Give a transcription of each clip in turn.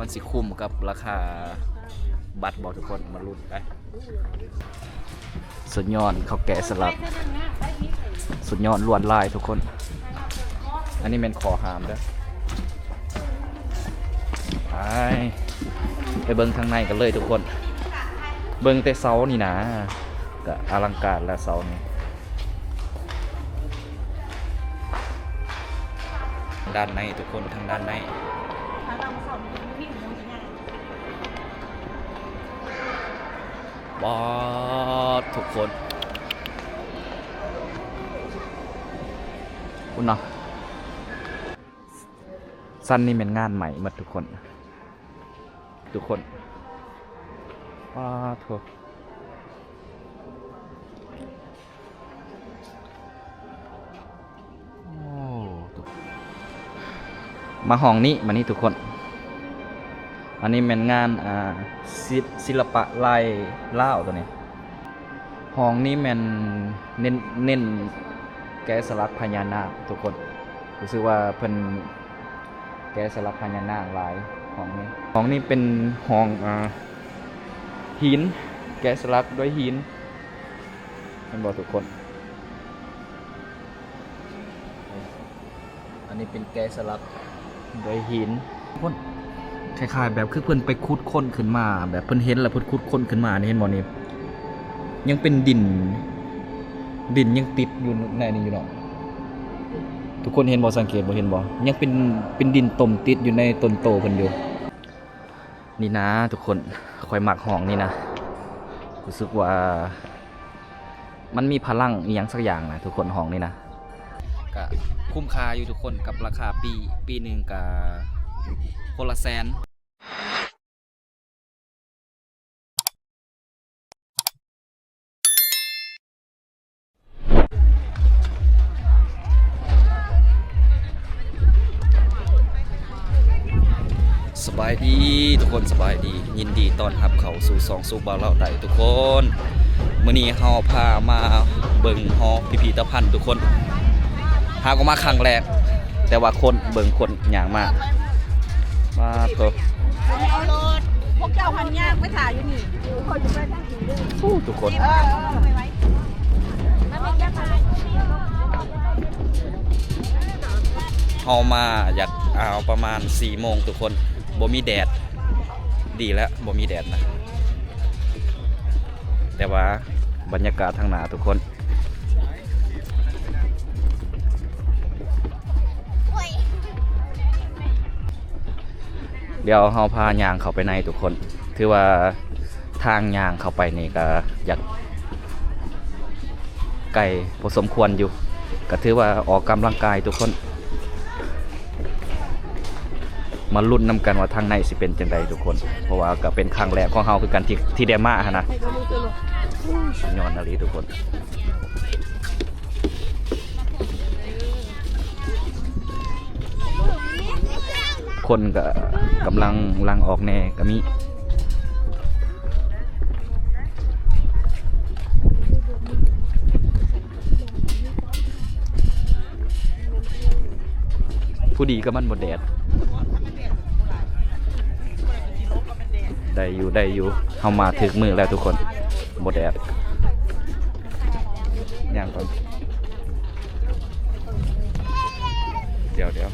ມັນຊິຄຸ້ມກັບລາຄາບັດບໍ່ທຸກຄົນ? ມາລຸ້ນໄປ. ສຸດຍອດເຂົ້າແກະສະຫຼັກ ສຸດຍອດລວດລາຍທຸກຄົນ. ອັນນີ້ແມ່ນຂໍ້ຫ້າມເດີ້. ໄປ ໄປເບິ່ງທາງໃນກັນເລີຍທຸກຄົນ. ເບິ່ງແຕ່ເສົານີ້ນະ ກະອະລັງການແລ້ວເສົານີ້. ດ້ານໃນທຸກຄົນ ທາງດ້ານໃນ. ປາດ ທຸກຄົນ ພຸ້ນນະ ຊັ້ນນີ້ແມ່ນງານໃໝ່ໝົດທຸກຄົນ ທຸກຄົນ. ປາດໂທ້ ໂອ້ ມາຫ້ອງນີ້ ມານີ້ທຸກຄົນ. ອັນນີ້ແມ່ນງານ ອ່າ ສິ ສິລະປະລາຍລາວໂຕນີ້. ຫ້ອງນີ້ແມ່ນເນັ້ນ ເນັ້ນແກະສະຫຼັກພະຍານາກທຸກຄົນ. ຮູ້ສຶກວ່າເພິ່ນແກະສະຫຼັກພະຍານາກຫຼາຍ ຫ້ອງນີ້. ຫ້ອງນີ້ເປັນຫ້ອງ ອ່າ ຫີນ ແກະສະຫຼັກດ້ວຍຫີນ. ເຫັນບໍ່ທຸກຄົນ? ອັນນີ້ເປັນແກະສະຫຼັກດ້ວຍຫີນ. ຄົນ ຄ້າຍໆແບບຄືເພິ່ນໄປຂຸດຄົ້ນຂຶ້ນມາ ແບບເພິ່ນເຫັນແລ້ວເພິ່ນຂຸດຄົ້ນຂຶ້ນມານີ້ ເຫັນບໍ່ນີ້? ຍັງເປັນດິນ ດິນຍັງຕິດຢູ່ໃນນີ້ຢູ່ເນາະ. ທຸກຄົນເຫັນບໍ່? ສັງເກດບໍ່? ເຫັນບໍ່? ຍັງເປັນ ເປັນດິນຕົມຕິດຢູ່ໃນຕົ້ນໂຕເພິ່ນຢູ່. ນີ້ນະທຸກຄົນ ຂ້ອຍມັກຫ້ອງນີ້ນະ ຮູ້ສຶກວ່າມັນມີພະລັງອີ່ຫຍັງສັກຢ່າງນະທຸກຄົນ ຫ້ອງນີ້ນະ. ກະຄຸ້ມຄ່າຢູ່ທຸກຄົນ ກັບລາຄາປີ ປີໜຶ່ງກະຄົນລະແສນ. ສະບາຍດີທຸກຄົນ ສະບາຍດີ ຍິນດີຕ້ອນຮັບເຂົ້າສູ່ຊ່ອງສຸກບ່າວລາວໃຕ້ທຸກຄົນ. ມື້ນີ້ເຮົາພາມາເບິ່ງຫໍພິພິທະພັນທຸກຄົນ ຫາກໍມາຄັ້ງແລກ ແຕ່ວ່າຄົນ ເບິ່ງຄົນຍ່າງມາ ມາໂທ້ ບໍ່ໄດ້ເອົາລົດ ພວກເຈົ້າຫັ້ນຍ່າງໄປຖ້າຢູ່ນີ້. ໂອ້ ທຸກຄົນ ເຮົາມາຢາກ ເອົາປະມານສີ່ໂມງທຸກຄົນ ບໍ່ມີແດດ ດີແລ້ວບໍ່ມີແດດນະ ແຕ່ວ່າບັນຍາກາດທາງໜ້າທຸກຄົນ. ດຽວເຮົາພາຍ່າງເຂົ້າໄປໃນທຸກຄົນ ຖືວ່າທາງຍ່າງເຂົ້າໄປນີ້ກະຢາກໄກພໍສົມຄວນຢູ່ ກະຖືວ່າອອກກຳລັງກາຍທຸກຄົນ. ມາລຸ້ນນຳກັນວ່າທາງໃນຊິເປັນຈັ່ງໃດທຸກຄົນ ເພາະວ່າກະເປັນຄັ້ງແລກຂອງເຮົາຄືກັນທີ່ ທີ່ໄດ້ມາຫັ້ນນະ. ສຸດຍອດອີ່ຫຼີທຸກຄົນ. ຄົນກະກຳລັງຫຼັ່ງອອກແດ່ກະມີ. ຜູ້ດີກໍມັນບໍ່ແດດ. ໄດ້ຢູ່ ໄດ້ຢູ່ ເຮົາມາຖືກມື້ແລ້ວທຸກຄົນ ບໍ່ແດດ. ຍ່າງກ່ອນ ດຽວ ດຽວ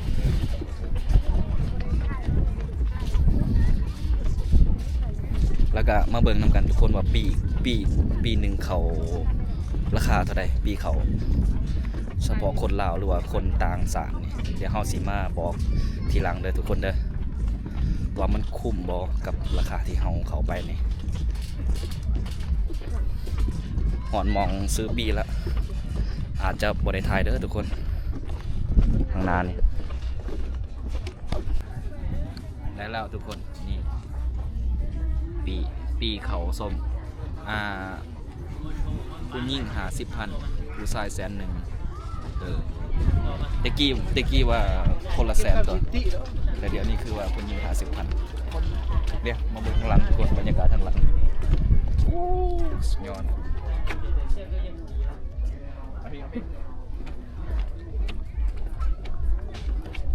ແລ້ວກະມາເບິ່ງນຳກັນທຸກຄົນວ່າ ປີ ປີ ປີໜຶ່ງເຂົ້າລາຄາເທົ່າໃດ ປີເຂົ້າ ສະເພາະຄົນລາວ ຫຼືວ່າຄົນຕ່າງຊາດນີ້ ດຽວເຮົາຊິມາບອກທີຫຼັງເດີທຸກຄົນເດີ ວ່າມັນຄຸ້ມບໍ່ກັບລາຄາທີ່ເຮົາເຂົ້າໄປນີ້. ຮອດໝ່ອງຊື້ປີ້ລະ ອາດຈະບໍ່ໄດ້ຖ່າຍເດີທຸກຄົນ ຂ້າງໜ້ານີ້ ໄດ້ແລ້ວທຸກຄົນ. ນີ້ ປີ້ ປີ້ເຂົ້າສົ້ມ ອ່າ ຜູ້ຍິງຫ້າສິບພັນ ຜູ້ຊາຍແສນໜຶ່ງ. ເອີ ແຕ່ກີ້ ແຕ່ກີ້ວ່າຄົນລະແສນຕົວະ ແຕ່ດຽວນີ້ຄືວ່າຜູ້ຍິງຫ້າສິບພັນ. ດຽວມາເບິ່ງຂ້າງຫຼັງທຸກຄົນ ບັນຍາກາດທາງຫຼັງ ໂອ້ ສຸດຍອດ.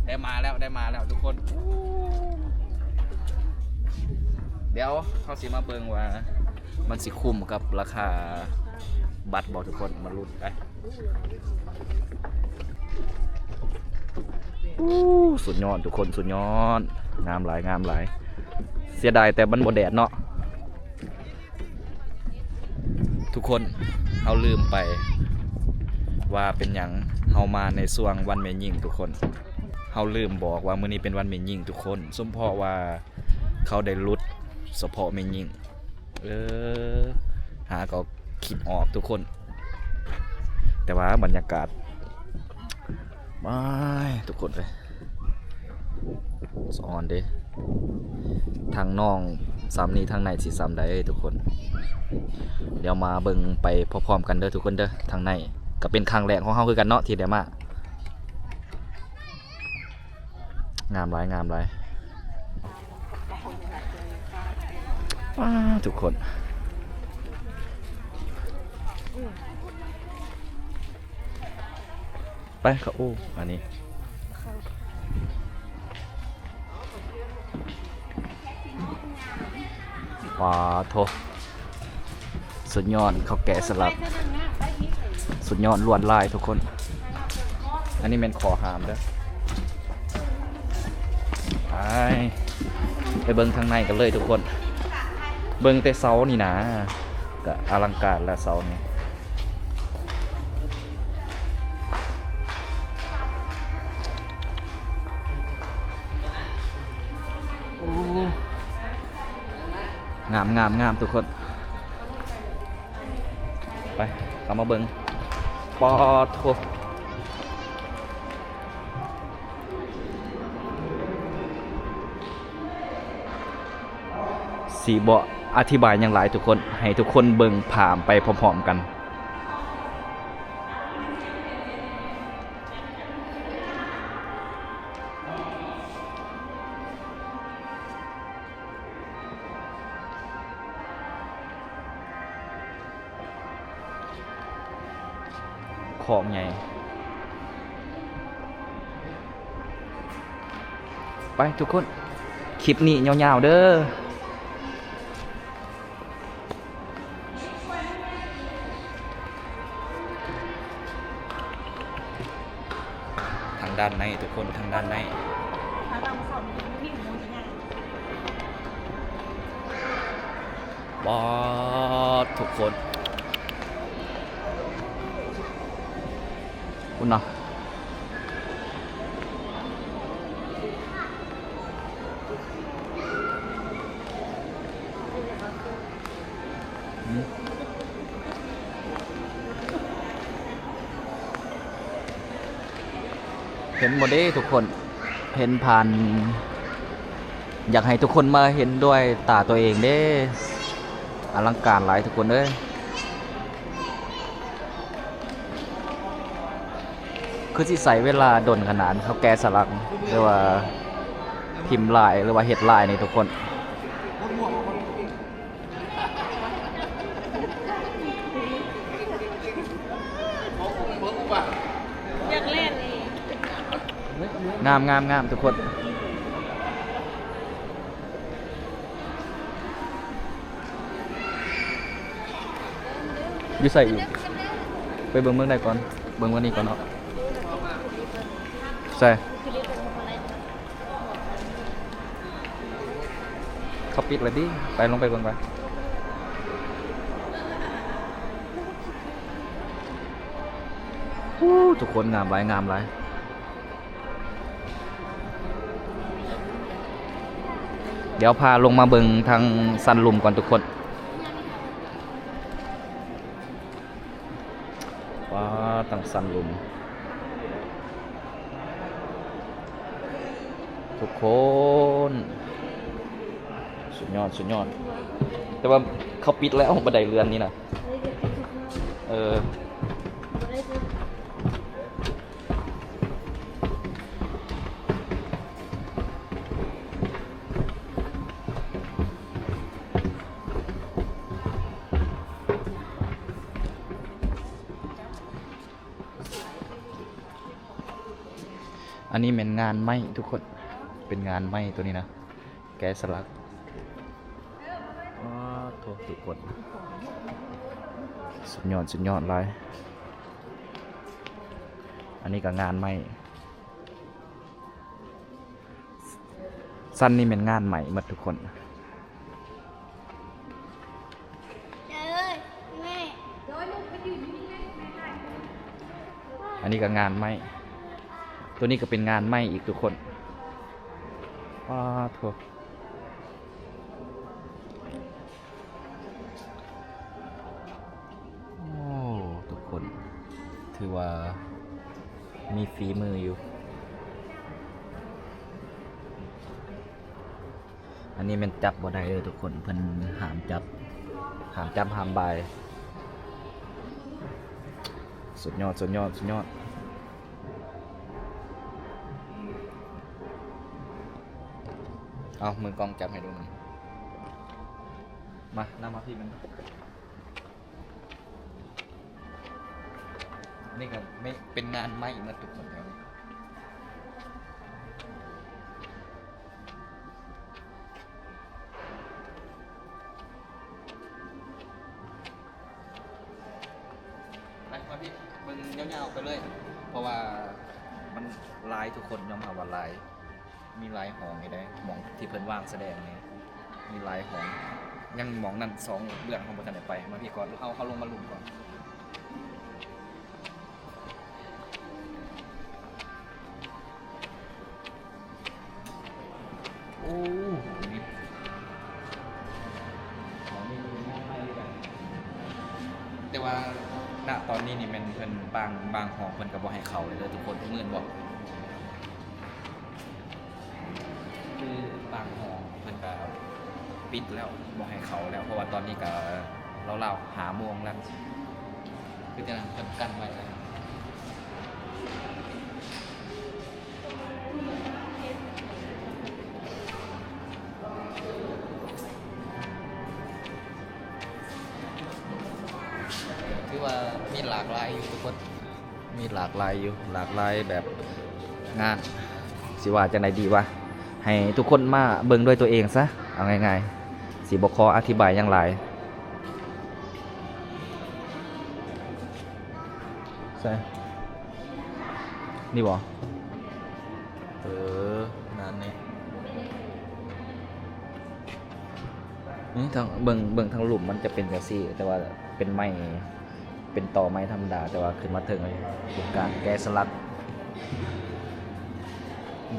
ໄດ້ມາແລ້ວ ໄດ້ມາແລ້ວທຸກຄົນ. ດຽວເຮົາຊິມາເບິ່ງວ່າມັນຊິຄຸ້ມກັບລາຄາບັດບໍ່ທຸກຄົນ ມາລຸ້ນໄປ. ອູ້ ສຸດຍອດທຸກຄົນ ສຸດຍອດ ງາມຫຼາຍ ງາມຫຼາຍ. ເສຍດາຍແຕ່ມັນບໍ່ແດດເນາະ. ທຸກຄົນ ເຮົາລືມໄປວ່າເປັນຫຍັງເຮົາມາໃນຊ່ວງວັນແມ່ຍິງທຸກຄົນ. ເຮົາລືມບອກວ່າມື້ນີ້ເປັນວັນແມ່ຍິງທຸກຄົນ ສົມເພາະວ່າເຂົາໄດ້ຫຼຸດສະເພາະແມ່ຍິງ. ເອີ ຫາກໍຄິດອອກທຸກຄົນ ແຕ່ວ່າບັນຍາກາດ ວ້າຍ ທຸກຄົນເອີຍ ສະອອນເດ້ ທາງນອກສ່ຳນີ້ ທາງໃນຊິສ່ຳໃດທຸກຄົນ. ດຽວມາເບິ່ງໄປພ້ອມໆກັນເດີທຸກຄົນເດີ. ທາງໃນກໍເປັນຄັ້ງແລກຂອງເຮົາຄືກັນເນາະ ທີ່ໄດ້ມາ. ງາມຫຼາຍ ງາມຫຼາຍ. ວ້າ ທຸກຄົນ ໄປເຂົ້າ ໂອ້ ອັນນີ້ ປາໂທ ສຸດຍອດ ເຂົາແກະສະຫຼັກ ສຸດຍອດ ລວດລາຍທຸກຄົນ. ອັນນີ້ແມ່ນຂໍ້ຫ້າມເດີ. ໄປ ໄປເບິ່ງທາງໃນກັນເລີຍທຸກຄົນ. ເບິ່ງແຕ່ເສົານີ້ນາ ກະອະລັງການລະເສົານີ້. ໂອ້ ງາມ ງາມ ງາມທຸກຄົນ. ໄປ ເຂົ້າມາເບິ່ງ. ປາໂທ ຊິບໍ່ອະທິບາຍຫຍັງຫຼາຍທຸກຄົນ ໃຫ້ທຸກຄົນເບິ່ງພາບໄປພ້ອມໆກັນ. ຄອກໃຫຍ່. ໄປທຸກຄົນ ຄລິບນີ້ຍາວໆເດີ. ທາງດ້ານໃນທຸກຄົນ ທາງດ້ານໃນ. ບາດ ທຸກຄົນ ພຸ້ນນະ. ເຫັນບໍ່ເດ້ທຸກຄົນ ເຫັນຜ່ານ ຢາກໃຫ້ທຸກຄົນມາເຫັນດ້ວຍຕາຕົວເອງເດ້. ອະລັງການຫຼາຍທຸກຄົນເອີຍ. ຄືຊິໃຊ້ເວລາດົນຂະໜາດ ເຂົາແກະສະຫຼັກ ຫຼືວ່າພິມລາຍ ຫຼືວ່າເຮັດລາຍນີ້ທຸກຄົນ. ຢາກແລ່ນເອງ. ງາມໆໆ ທຸກຄົນ. ຢູ່ໃສອີກ? ໄປເບິ່ງເມືອງໃດກ່ອນ? ເບິ່ງເມືອງນີ້ກ່ອນເນາະ. ໃສ? ເຂົາປິດແລ້ວຕິ? ໄປ ລົງໄປເບິ່ງໄປ. ໂອ້ ທຸກຄົນ ງາມຫຼາຍ ງາມຫຼາຍ. ດຽວພາລົງມາເບິ່ງທາງຊັ້ນລຸ່ມກ່ອນທຸກຄົນ. ວ້າ ທາງຊັ້ນລຸ່ມ ທຸກຄົນ ສຸດຍອດ ສຸດຍອດ. ແຕ່ວ່າເຂົາປິດແລ້ວ ບັນໄດເລື່ອນນີ້ນະ. ເອີ. ອັນນີ້ແມ່ນງານໄມ້ທຸກຄົນ ເປັນງານໄມ້ໂຕນີ້ນະ ແກະສະຫຼັກ. ໂອ້ ທຸກຄົນ ສຸດຍອດ ສຸດຍອດຫຼາຍ. ອັນນີ້ກໍງານໄມ້ ຊັ້ນນີ້ແມ່ນງານໄມ້ໝົດທຸກຄົນ. ອັນນີ້ກໍງານໄມ້ ຕົວນີ້ກໍເປັນງານໄມ້ອີກທຸກຄົນ. ປາໂທ້ ໂອ້ ທຸກຄົນ ຖືວ່າມີຝີມືຢູ່. ອັນນີ້ແມ່ນຈັບບໍ່ໄດ້ເດີທຸກຄົນ ເພິ່ນຫ້າມຈັບ ຫ້າມຈັບຫ້າມບາຍ. ສຸດຍອດ ສຸດຍອດ ສຸດຍອດ. ເອົາ ມືກ້ອງຈັບໃຫ້ດູ ມາ ນຳມາພີ້ມັນ. ນີ້ກໍເປັນງານໄມ້ໝົດທຸກຄົນແຖວນີ້. ໄປ ມາພີ້ ເບິ່ງຍາວໆໄປເລີຍ ເພາະວ່າມັນຫຼາຍທຸກຄົນ ຍອມຮັບວ່າຫຼາຍ. ມີຫຼາຍຫ້ອງຢູ່ເດ້ ໝ່ອງທີ່ເພິ່ນວາງສະແດງນີ້ ມີຫຼາຍຫ້ອງ. ຍັງໝ່ອງນັ້ນສອງເບື້ອງ ເຮົາບໍ່ທັນໄດ້ໄປ. ມາພີ້ກ່ອນ ເຮົາ ເຮົາລົງມາລຸ້ນກ່ອນ. ໂອ້ ນີ້ ຫ້ອງນີ້ເປັນງານໄມ້ຄືກັນ ແຕ່ວ່າ ນະ ຕອນນີ້ນີ້ແມ່ນເພິ່ນບາງ ບາງຫ້ອງເພິ່ນກໍບໍ່ໃຫ້ເຂົ້າເລີຍເດີທຸກຄົນ. ມື້ນບໍ່ ຄືບາງຫ້ອງເພິ່ນກໍປິດແລ້ວ ບໍ່ໃຫ້ເຂົ້າແລ້ວ ເພາະວ່າຕອນນີ້ກໍລາວໆຫ້າໂມງແລ້ວ ຄືຈັ່ງນັ້ນເພິ່ນກັ້ນໄວ້ແລ້ວ. ຖືວ່າມີຫຼາກຫຼາຍຢູ່ທຸກຄົນ. ມີຫຼາກຫຼາຍຢູ່ ຫຼາກຫຼາຍແບບງານ ຊິວ່າຈັ່ງໃດດີວະ ໃຫ້ທຸກຄົນມາເບິ່ງດ້ວຍຕົວເອງຊະ ເອົາງ່າຍໆ ຊິບໍ່ຂໍອະທິບາຍຫຍັງຫຼາຍ. ໃສ ນີ້ບໍ່? ເອີ ງານນີ້ ນີ້ທາງ ເບິ່ງ ເບິ່ງທາງລຸ່ມມັນຈະເປັນຈັ່ງຊີ້ ແຕ່ວ່າເປັນໄມ້ ເປັນຕໍໄມ້ທຳມະດາ ແຕ່ວ່າຂຶ້ນມາເທິງເລີຍ ເປັນການແກະສະຫຼັກ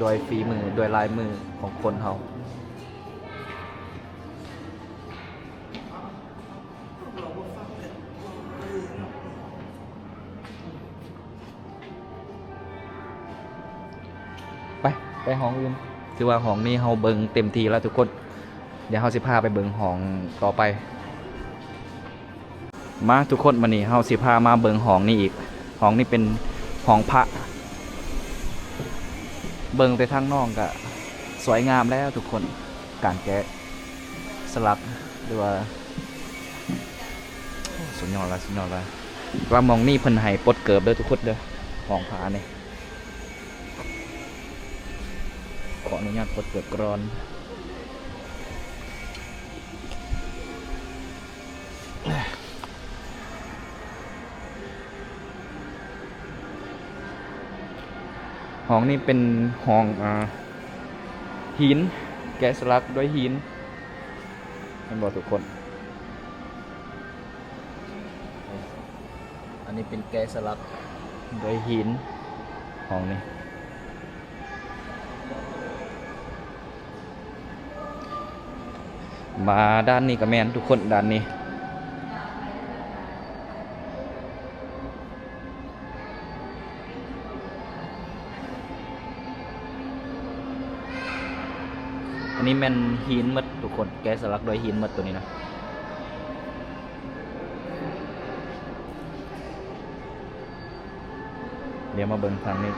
ດ້ວຍຝີມື ດ້ວຍລາຍມືຂອງຄົນເຮົາ. ໄປ ໄປຫ້ອງອື່ນ ຖືວ່າຫ້ອງນີ້ເຮົາເບິ່ງເຕັມທີ່ແລ້ວທຸກຄົນ. ດຽວເຮົາຊິພາໄປເບິ່ງຫ້ອງຕໍ່ໄປ. ມາທຸກຄົນ ມື້ນີ້ເຮົາຊິພາມາເບິ່ງຫ້ອງນີ້ອີກ. ຫ້ອງນີ້ເປັນຫ້ອງພະ ເບິ່ງແຕ່ທາງນອກກະສວຍງາມແລ້ວທຸກຄົນ ການແກະສະຫຼັກ ຫຼືວ່າ ໂອ້ ສຸດຍອດຫຼາຍ ສຸດຍອດຫຼາຍ. ວ່າໝ່ອງນີ້ເພິ່ນໃຫ້ປົດເກີບເດີທຸກຄົນເດີ ຫ້ອງພະນີ້. ຂໍອະນຸຍາດປົດເກີບກ່ອນ. ຫ້ອງນີ້ເປັນຫ້ອງ ອ່າ ຫີນ ແກະສະຫຼັກດ້ວຍຫີນ ແມ່ນບໍ່ທຸກຄົນ? ອັນນີ້ເປັນແກະສະຫຼັກດ້ວຍຫີນ ຫ້ອງນີ້. ມາດ້ານນີ້ກໍແມ່ນທຸກຄົນ ດ້ານນີ້ ອັນນີ້ແມ່ນຫີນໝົດທຸກຄົນ ແກະສະຫຼັກດ້ວຍຫີນໝົດໂຕນີ້ນະ. ດຽວມາເບິ່ງທາງນີ້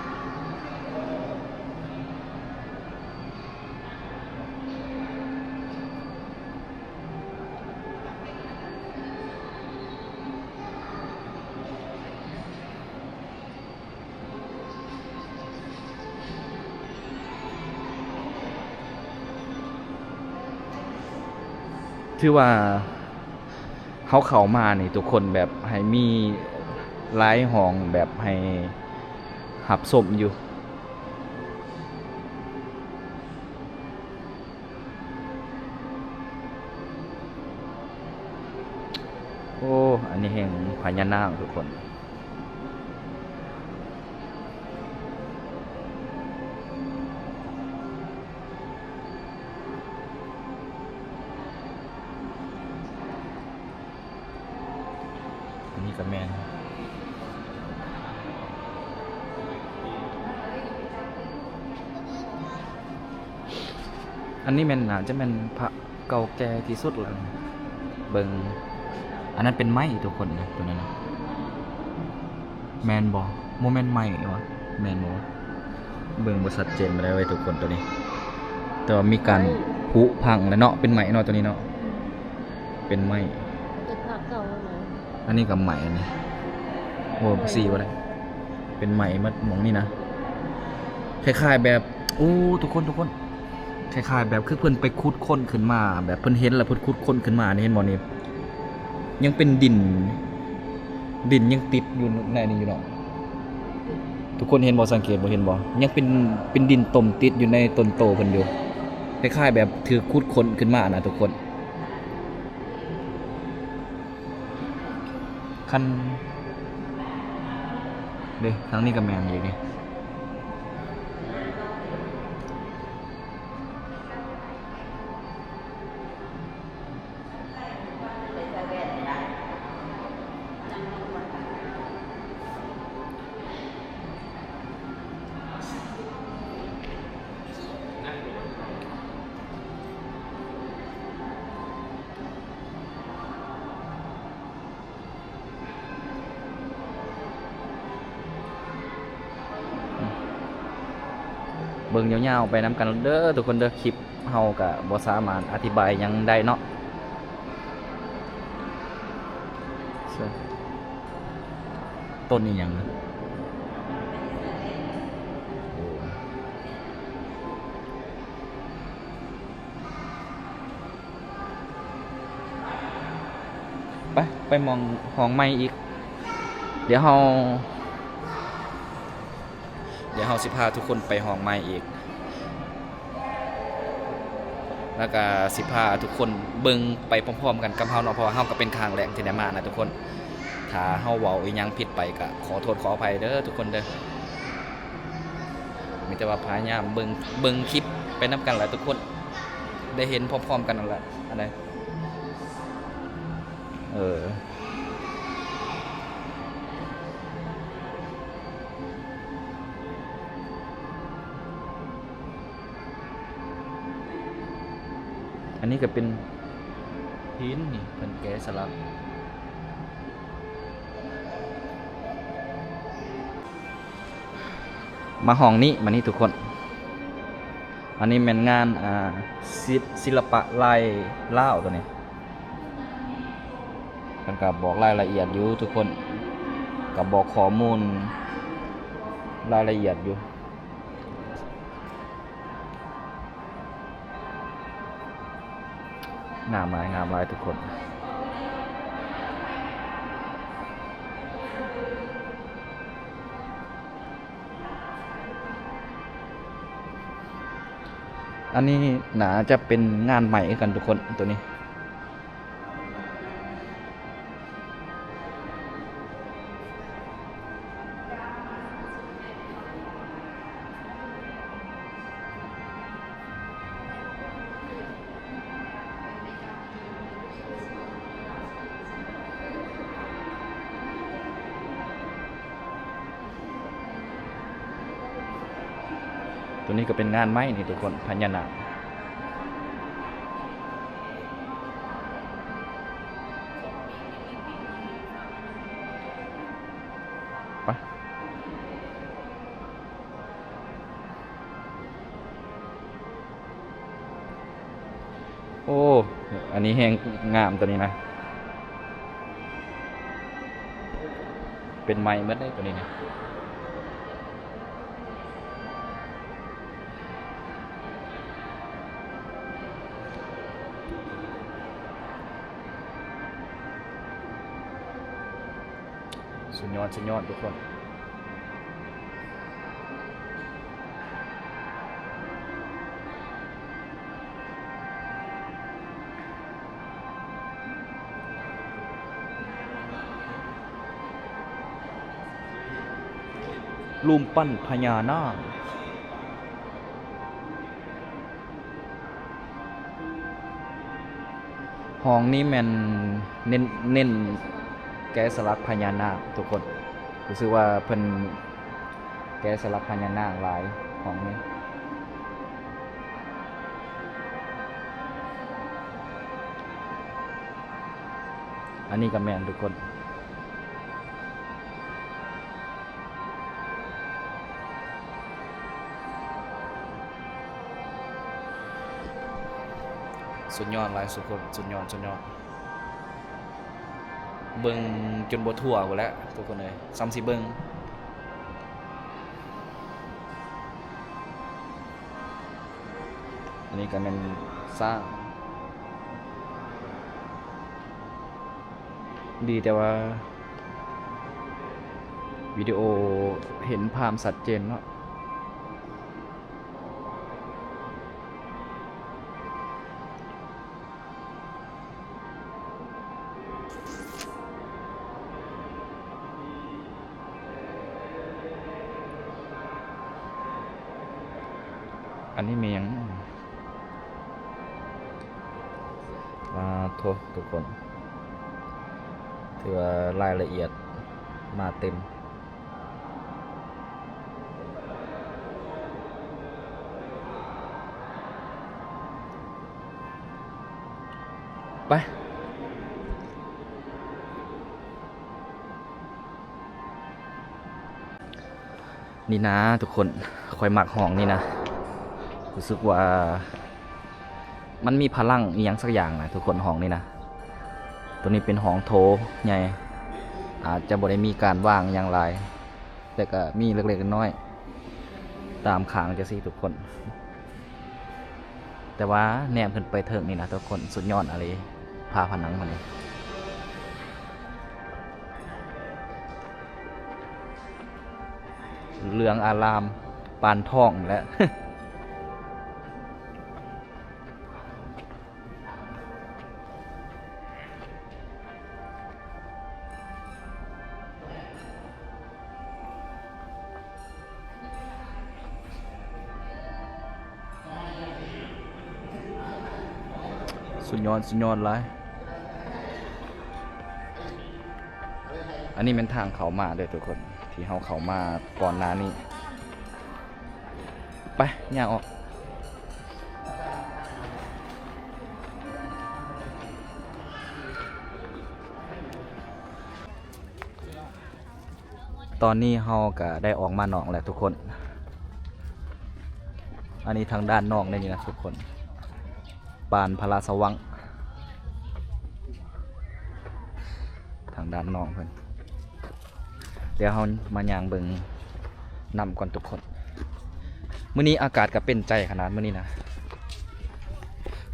ຖືວ່າ ເຮົາເຂົ້າມານີ້ທຸກຄົນ ແບບໃຫ້ມີຫຼາຍຫ້ອງ ແບບໃຫ້ຮັບຊົມຢູ່. ໂອ້ ອັນນີ້ແຮ່ງພະຍານາກທຸກຄົນ. ອັນນີ້ກໍແມ່ນ ອັນນີ້ແມ່ນ ໜ້າຈະແມ່ນພະເກົ່າແກ່ທີ່ສຸດແລ້ວ. ເບິ່ງ ອັນນັ້ນເປັນໄມ້ທຸກຄົນນະ ຕົວນັ້ນນະ. ແມ່ນບໍ່? ບໍ່ແມ່ນໄມ້ຫວາ? ແມ່ນບໍ່ຫວາ? ເບິ່ງບໍ່ຊັດເຈນປານໃດເວີຍທຸກຄົນ ຕົວນີ້ ແຕ່ວ່າມີການຜຸພັງແລ້ວເນາະ. ເປັນໄມ້ເນາະ ຕົວນີ້ເນາະ ເປັນໄມ້ ເປັນພະເກົ່າຫັ້ນນະ. ອັນນີ້ກໍໄມ້ ອັນນີ້ ໂອ້ ສີບໍ່ໄດ້ ເປັນໄມ້ໝົດໝ່ອງນີ້ນະ. ຄ້າຍໆແບບ ໂອ້ ທຸກຄົນ ທຸກຄົນ ຄ້າຍໆແບບຄືເພິ່ນໄປຂຸດຄົ້ນຂຶ້ນມາ ແບບເພິ່ນເຫັນແລ້ວເພິ່ນຂຸດຄົ້ນຂຶ້ນມານີ້ ເຫັນບໍ່ນີ້? ຍັງເປັນດິນ ດິນຍັງຕິດຢູ່ໃນນີ້ຢູ່ເນາະ. ທຸກຄົນເຫັນບໍ່? ສັງເກດບໍ່? ເຫັນບໍ່? ຍັງເປັນ ເປັນດິນຕົມຕິດຢູ່ໃນຕົ້ນໂຕເພິ່ນຢູ່ ຄ້າຍໆແບບຖືກຂຸດຄົ້ນຂຶ້ນມານະທຸກຄົນ. ຄັນ ເດ້ ທາງນີ້ກໍແມ່ນອີກນີ້. ເບິ່ງຍາວໆໄປນຳກັນເດີທຸກຄົນເດີ. ຄລິບເຮົາກະບໍ່ສາມາດອະທິບາຍຫຍັງໄດ້ເນາະ. ຕົ້ນອີ່ຫຍັງ? ໄປ ໄປໝ່ອງຫ້ອງໃໝ່ອີກ. ດຽວເຮົາ ດຽວເຮົາຊິພາທຸກຄົນໄປຫ້ອງໃໝ່ອີກ ແລ້ວກະຊິພາທຸກຄົນເບິ່ງໄປພ້ອມໆກັນກັບເຮົາເນາະ ເພາະວ່າເຮົາກະເປັນຄັ້ງແລກທີ່ໄດ້ມານະທຸກຄົນ. ຖ້າເຮົາເວົ້າອີ່ຫຍັງຜິດໄປກະຂໍໂທດຂໍອະໄພເດີທຸກຄົນເດີ. ມີແຕ່ວ່າພະຍາຍາມເບິ່ງ ເບິ່ງຄລິບໄປນຳກັນແຫຼະທຸກຄົນ ໄດ້ເຫັນພ້ອມໆກັນນັ້ນແຫຼະ. ອັນໃດ ເອີ ອັນນີ້ກໍເປັນຫີນນີ້ ເພິ່ນແກະສະຫຼັກ. ມາຫ້ອງນີ້ ມານີ້ທຸກຄົນ. ອັນນີ້ແມ່ນງານ ອ່າ ສິ ສິລະປະລາຍລາວຕົວນີ້. ເພິ່ນກໍບອກລາຍລະອຽດຢູ່ທຸກຄົນ ກໍບອກຂໍ້ມູນລາຍລະອຽດຢູ່. ງາມຫຼາຍ ງາມຫຼາຍທຸກຄົນ. ອັນນີ້ໜ້າຈະເປັນງານໃໝ່ຄືກັນທຸກຄົນ ຕົວນີ້. ຕົວນີ້ກໍເປັນງານໄມ້ນີ້ທຸກຄົນ ພະຍານາກ. ໄປ. ໂອ້ ອັນນີ້ແຮ່ງງາມຕົວນີ້ນະ ເປັນໄມ້ໝົດເດ້ຕົວນີ້ນະ. ໂ ສຸດຍອດ ສຸດຍອດທຸກຄົນ. ຮູບປັ້ນພະຍານາກ. ຫ້ອງນີ້ແມ່ນເນັ້ນ ເນັ້ນແກະສະຫຼັກພະຍານາກທຸກຄົນ. ຮູ້ສຶກວ່າເພິ່ນແກະສະຫຼັກພະຍານາກຫຼາຍ ຫ້ອງນີ້. ອັນນີ້ກໍແມ່ນທຸກຄົນ. ສຸດຍອດຫຼາຍທຸກຄົນ ສຸດຍອດ ສຸດຍອດ. ເບິ່ງຈົນບໍ່ທົ່ວພຸ້ນແຫຼະທຸກຄົນເອີຍ ສ່ຳຊິເບິ່ງ. ອັນນີ້ກໍແມ່ນຊ້າງ ດີແຕ່ວ່າວິດີໂອເຫັນພາບຊັດເຈນເນາະ. ອັນນີ້ແມ່ນຫຍັງ? ປາໂທ້ ທຸກຄົນ ຖືວ່າລາຍລະອຽດມາເຕັມ. ໄປ ນີ້ນາທຸກຄົນ ຂ້ອຍມັກຫ້ອງນີ້ນະ ຮູ້ສຶກວ່າມັນມີພະລັງອີ່ຫຍັງສັກຢ່າງນະທຸກຄົນ ຫ້ອງນີ້ນະ. ໂຕນີ້ເປັນຫ້ອງໂຖໃຫຍ່ ອາດຈະບໍ່ໄດ້ມີການວາງຫຍັງຫຼາຍ ແຕ່ກະມີເລັກໆນ້ອຍໆຕາມຂ້າງຈັ່ງຊີ້ທຸກຄົນ. ແຕ່ວ່າແນມຂຶ້ນໄປເທິງນີ້ນະທຸກຄົນ ສຸດຍອດອີ່ຫຼີ ຝາຜະໜັງມັນນີ້ ເຫຼືອງອາລາມປານທອງແຫຼະ. ສຸດຍອດ ສຸດຍອດຫຼາຍ. ອັນນີ້ແມ່ນທາງເຂົ້າມາເດີທຸກຄົນ ທີ່ເຮົາເຂົ້າມາກ່ອນໜ້ານີ້. ໄປ ຍ່າງອອກ. ຕອນນີ້ເຮົາກະໄດ້ອອກມານອກແລ້ວທຸກຄົນ. ອັນນີ້ທາງດ້ານນອກນີ້ນະທຸກຄົນ ປານພະລາຊະວັງ ທາງດ້ານນອກເພິ່ນ. ດຽວເຮົາມາຍ່າງເບິ່ງນ້ຳກ່ອນທຸກຄົນ. ມື້ນີ້ອາກາດກະເປັນໃຈຂະໜາດມື້ນີ້ນະ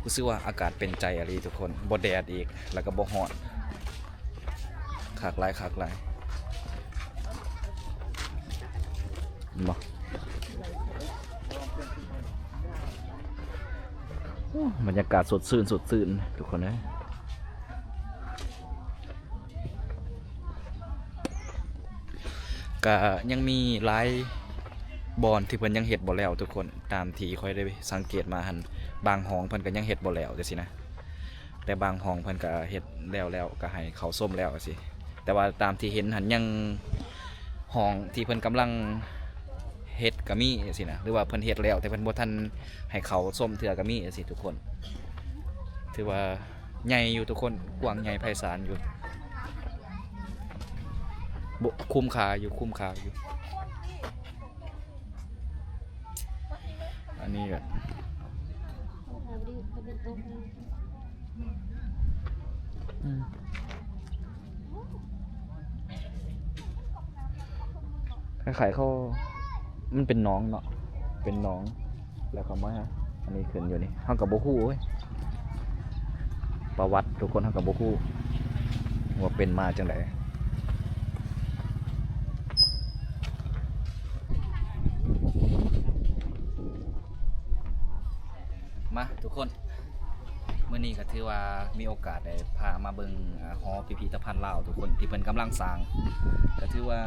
ຮູ້ສຶກວ່າອາກາດເປັນໃຈອີ່ຫຼີທຸກຄົນ ບໍ່ແດດອີກ ແລ້ວກະບໍ່ຮ້ອນ. ຄັກຫຼາຍ ຄັກຫຼາຍ ເຫັນບໍ່? ໂອ້ ບັນຍາກາດສົດຊື່ນ ສົດຊື່ນທຸກຄົນເອີຍ. ກະຍັງມີຫຼາຍບ່ອນທີ່ເພິ່ນຍັງເຮັດບໍ່ແລ້ວທຸກຄົນ ຕາມທີ່ຂ້ອຍໄດ້ສັງເກດມາຫັ້ນ ບາງຫ້ອງເພິ່ນກະຍັງເຮັດບໍ່ແລ້ວຈັ່ງຊີ້ນະ. ແຕ່ບາງຫ້ອງເພິ່ນກະເຮັດແລ້ວໆ ກະໃຫ້ເຂົ້າຊົມແລ້ວຈັ່ງຊີ້ ແຕ່ວ່າຕາມທີ່ເຫັນຫັ້ນ ຍັງຫ້ອງທີ່ເພິ່ນກຳລັງເຮັດກະມີຈັ່ງຊີ້ນະ ຫຼືວ່າເພິ່ນເຮັດແລ້ວ ແຕ່ເພິ່ນບໍ່ທັນໃຫ້ເຂົ້າຊົມເທື່ອກະມີຈັ່ງຊີ້ທຸກຄົນ. ຖືວ່າໃຫຍ່ຢູ່ທຸກຄົນ ກວ້າງໃຫຍ່ໄພສານຢູ່ ບໍ່ ຄຸ້ມຄ່າຢູ່ ຄຸ້ມຄ່າຢູ່. ອັນນີ້ກະ ອືມ ຄ້າຍໆ ເຂົາ ມັນເປັນໜອງເນາະ ເປັນໜອງ ແລ້ວເຂົາມາ ອັນນີ້ຂຶ້ນຢູ່ນີ້ ເຮົາກະບໍ່ຮູ້ເວີຍ ປະຫວັດທຸກຄົນ ເຮົາກະບໍ່ຮູ້ວ່າເປັນມາຈັ່ງໃດ. ທຸກຄົນ ມື້ນີ້ກໍຖືວ່າມີໂອກາດໄດ້ພາມາເບິ່ງ ອາ ຫໍພິພິທະພັນລາວທຸກຄົນ ທີ່ເພິ່ນກຳລັງສ້າງ ກໍຖືວ່າ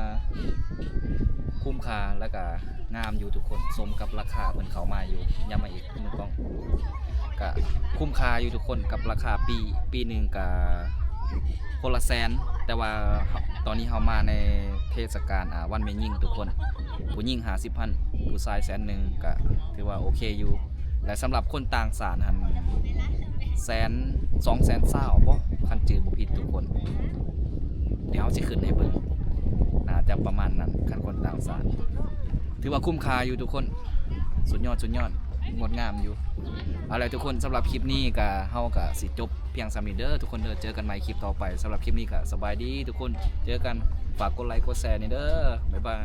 ຄຸ້ມຄ່າ ແລ້ວກໍງາມຢູ່ທຸກຄົນ ສົມກັບລາຄາເພິ່ນເຂົ້າມາຢູ່ ຍາມມາອີກມືກ້ອງ ກໍຄຸ້ມຄ່າຢູ່ທຸກຄົນ ກັບລາຄາປີ ປີໜຶ່ງກໍຄົນລະແສນ ແຕ່ວ່າຕອນນີ້ເຮົາມາໃນເທດສະການ ອາ ວັນແມ່ຍິງທຸກຄົນ ຜູ້ຍິງຫ້າສິບພັນ ຜູ້ຊາຍແສນໜຶ່ງ ກໍຖືວ່າໂອເຄຢູ່ ແລະ ສຳລັບຄົນຕ່າງຊາດຫັ້ນ ແສນ ສອງແສນຊາວບໍ ຄັນຈື່ບໍ່ຜິດທຸກຄົນ ດຽວເຮົາຊິຂຶ້ນໃຫ້ເບິ່ງ ໜ້າຈະປະມານນັ້ນ ຄັນຄົນຕ່າງຊາດ ຖືວ່າຄຸ້ມຄ່າຢູ່ທຸກຄົນ ສຸດຍອດ ສຸດຍອດ ງົດງາມຢູ່. ເອົາແຫຼະທຸກຄົນ ສຳລັບຄລິບນີ້ກະ ເຮົາກະຊິຈົບພຽງສ່ຳນີ້ເດີທຸກຄົນເດີ ເຈີກັນໃໝ່ຄລິບຕໍ່ໄປ. ສຳລັບຄລິບນີ້ກະສະບາຍດີທຸກຄົນ ເຈີກັນ ຝາກກົດໄລກົດແຊແດ່ເດີ ບາຍບາຍ.